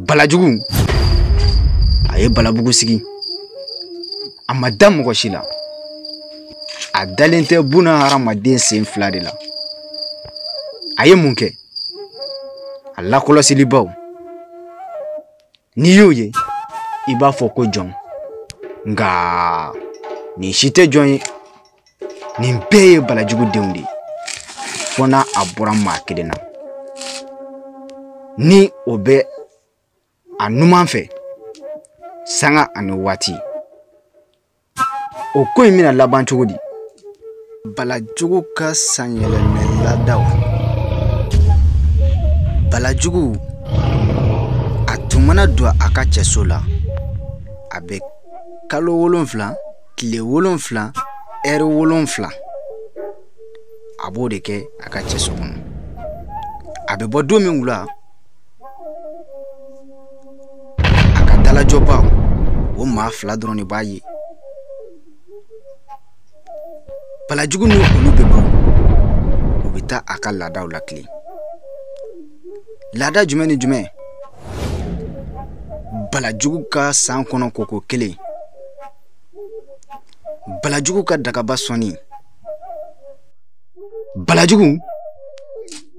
Balajugu a ye Balabugu sigi. A ma da mɔgɔ si la. A dalen tɛ buna hadamaden sen fila de la. A ye mun kɛ? A lakɔlɔsilibaw. N'i y'o ye, i b'a fɔ ko jɔn. Nka nin si tɛ jɔn ye. Nin bɛɛ ye Balajugu denw de ye. Fo n'a a bɔra maa kelen na. Ni o bɛ a numan fɛ, sanga ani waati. O ko in bɛna laban cogo di? Balajugu ka sanyɛlɛmɛ laadaw. Balajugu a tun mana don a ka cɛso la, a bɛ kalo 7, tile 7, ɛri 7. A b'o de kɛ a ka cɛso kɔnɔ. A bɛ bɔ don min wula, a ka dalajɔbaw, o maa 2 dɔrɔn de b'a ye. Balajugu ni olu bɛ bɔ, u bɛ taa a ka laadaw latilen. Laada jumɛn ni jumɛn? Balajugu ka san kɔnɔ koko kelen. Balajugu ka dagaba sɔnni. Balajugu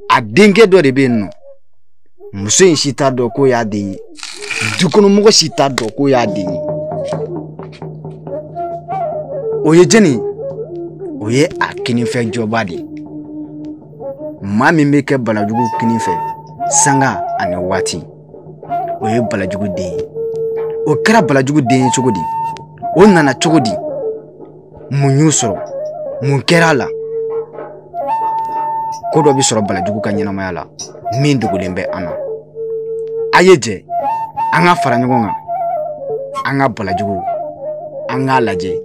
a denkɛ dɔ de bɛ yen nɔ. Muso in si t'a dɔn k'o y'a den ye. Dukɔnɔmɔgɔ si t'a dɔn k'o y'a den ye. O ye jɔni ye? O ye a kininfɛ jɔba de ye. Maa min bɛ kɛ Balajugu kinin fɛ sanga ani waati, o ye Balajugu den ye. O kɛra Balajugu den ye cogo di? O nana cogo di? Mun y'u sɔrɔ? Mun kɛra a la? Ko dɔ bɛ sɔrɔ Balajugu ka ɲɛnamaya la min dogolen bɛ an na. A ye jɛ an ka fara ɲɔgɔn kan, an ka Balajugu, an k'a lajɛ.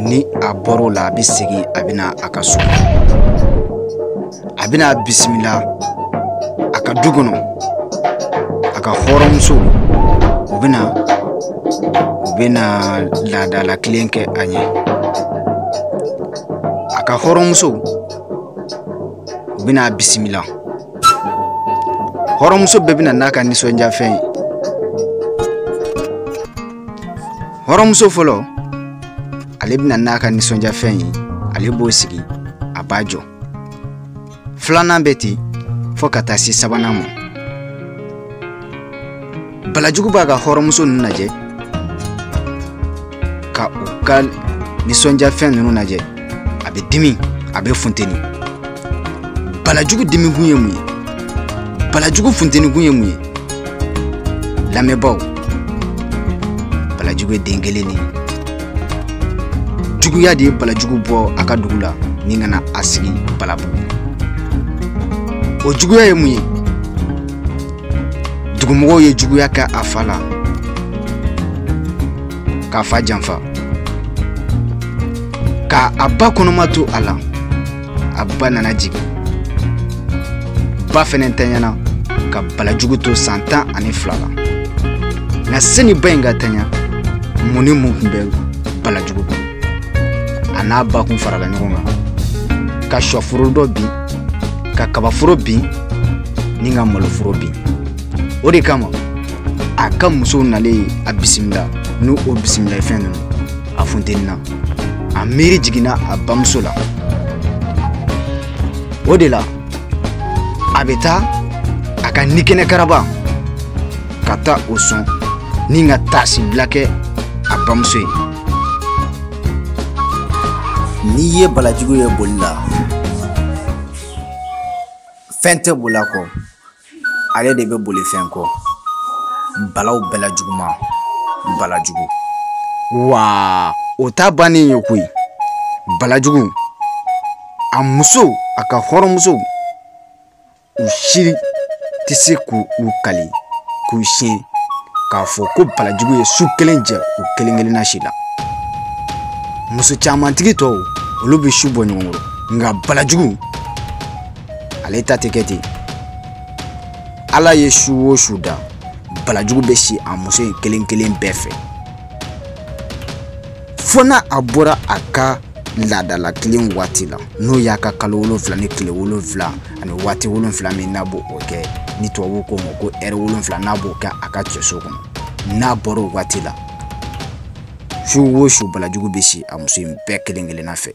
Ni a bɔr'o la, a bɛ segin, a bɛ na a ka so, a bɛna bisimila a ka du kɔnɔ. A ka hɔrɔnmuso, u bɛna laadala kelen kɛ a ɲɛ. A ka hɔrɔnmuso, u bɛna bisimila. Hɔrɔnmuso bɛɛ bɛna n'a ka nisɔndiyafɛn ye. Hɔrɔnmuso fɔlɔ, ale bɛna n'a ka nisɔndiyafɛn ye, ale b'o sigi, a b'a jɔ. Filanan bɛ ten fɔɔ ka taa se sabanan ma. Balajugu b'a ka hɔrɔnmuso ninnu lajɛ, ka u ka nisɔndiyafɛn ninnu lajɛ, a bɛ dimi, a bɛ funteni. Balajugu dimikun ye mun ye? Balajugu funtenikun ye mun ye? Lamɛnbaaw, Balajugu ye den kelen de ye. Juguya de ye Balajugu bɔ a ka dugu la ni ka na a sigi Balabugu. O juguya ye mun ye? Dugumɔgɔw ye juguya kɛ a fa la, k'a fa janfa, k'a a ba kɔnɔma to a la. A ba nana jigin, ba fɛnɛ tanyana ka Balajugu to san 12 la. Nka sani ba in ka tanya, mun ni mun tun bɛ Balajugu bolo? A n'a ba kun farala ɲɔgɔn kan ka sɔforo dɔ bin, ka kabaforo bin ni ka maloforo bin. O de kama a ka musow nalen a bisimila n'u o bisimila fɛn ninnu, a funtenina, a miiri jiginna a bamuso la. O de la a bɛ taa a ka nikɛnɛ karaba ka taa o sɔn ni ka taasibila kɛ a bamuso ye. N'i ye Balajugu ye boli la, fɛn tɛ boli a kɔ, ale de bɛ boli fɛn kɔ. Balaw bɛɛ la juguman, Balajugu wa, o ta bannen ye koyi. Balajugu a muso, a ka hɔrɔnmuso, u si tɛ se k'u u kali k'u siɲɛ k'a fɔ ko Balajugu ye su kelen jɛ u kelen kelenna si la. Muso camantigi tɔw, olu bɛ su bɔ ɲɔgɔn kɔrɔ, nka Balajugu ale ta tɛ kɛ ten. Ala ye su o su da, Balajugu bɛ si a muso in kelen kelen bɛɛ fɛ, fo n'a a bɔra a ka laadala kelen waati la, n'o y'a ka kalo 7 ni tile 7 ani waati 7 min n'a b'o kɛ, ni tubabuw ko ma ko ɛri 7, n'a b'o kɛ a ka cɛso kɔnɔ. N'a bɔra o waati la, su o su Balajugu bɛ si a muso in bɛɛ kelen kelenna fɛ.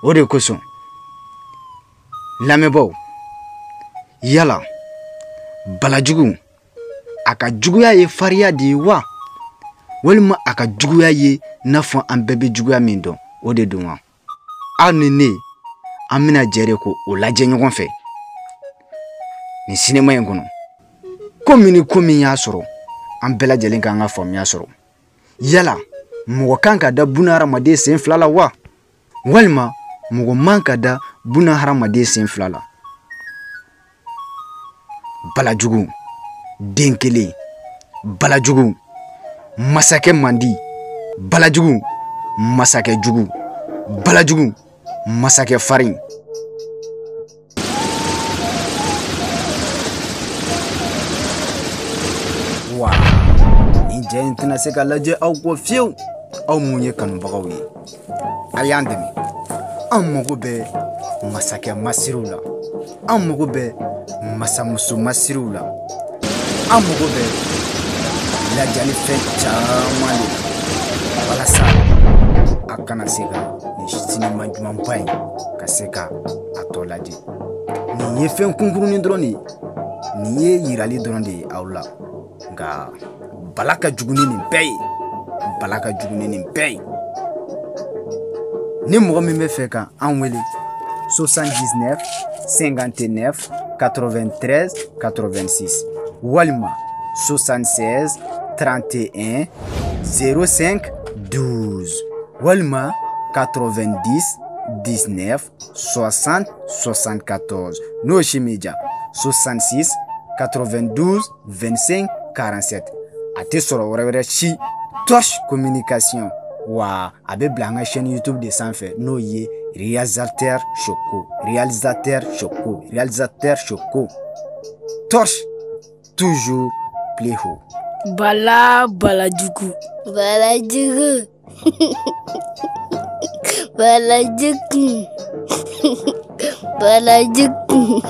O de kosɔn lamɛnbaaw, yala balajugu a ka juguya ye farinya de ye wa, walima a ka juguya ye n'a fɔ an bɛɛ bɛ juguya min dɔn o de don wa? Aw ni ne, an bɛna jɛ de ko o lajɛ ɲɔgɔn fɛ nin sinema in kɔnɔ. Ko min ni ko min y'a sɔrɔ, an bɛɛ lajɛlen k'an ka faamuya sɔrɔ. Yala mɔgɔ kan ka da buna hadamaden sen fila la wa, walima mɔgɔ man ka da buna hadamaden sen fila la? Balajugu den kelen, balajugu masakɛ mandi, balajugu masakɛ jugu, balajugu masakɛ farin. Wa nin jɛ in tɛna se ka lajɛ aw kɔ fiyewu. Aw mun ye kanubagaw ye, a y'an dɛmɛ. An mago bɛ masakɛ masiriw la, an mago bɛ masamuso masiriw la, an mago bɛ lajalifɛn caman de la walasa a kana se ka nin sinima ɲumanba in ka se ka a tɔ lajɛ. Nin ye fɛn kunkurunin dɔrɔn de ye, nin ye yirali dɔrɔn de ye aw la, nka bala ka jugu ni nin bɛɛ ye, bala ka jugu ni nin bɛɛ ye. Ni mɔgɔ min bɛ fɛ ka an wele, 79 59 93 86 walima 76 31 05 12 walima 90 19 60 74. N'o si m'i diya, 66 92 25 47. A tɛ sɔrɔ wɛrɛ wɛrɛ si, Torche Communication. Wa a bɛ bila an ka chaîne YouTube de sanfɛ, n'o ye Réalisateur Choco, Réalisateur Choco, Réalisateur Choco. Torche, toujours plus haut. Bala balajugu. Balajugu. Balajugu. Balajugu.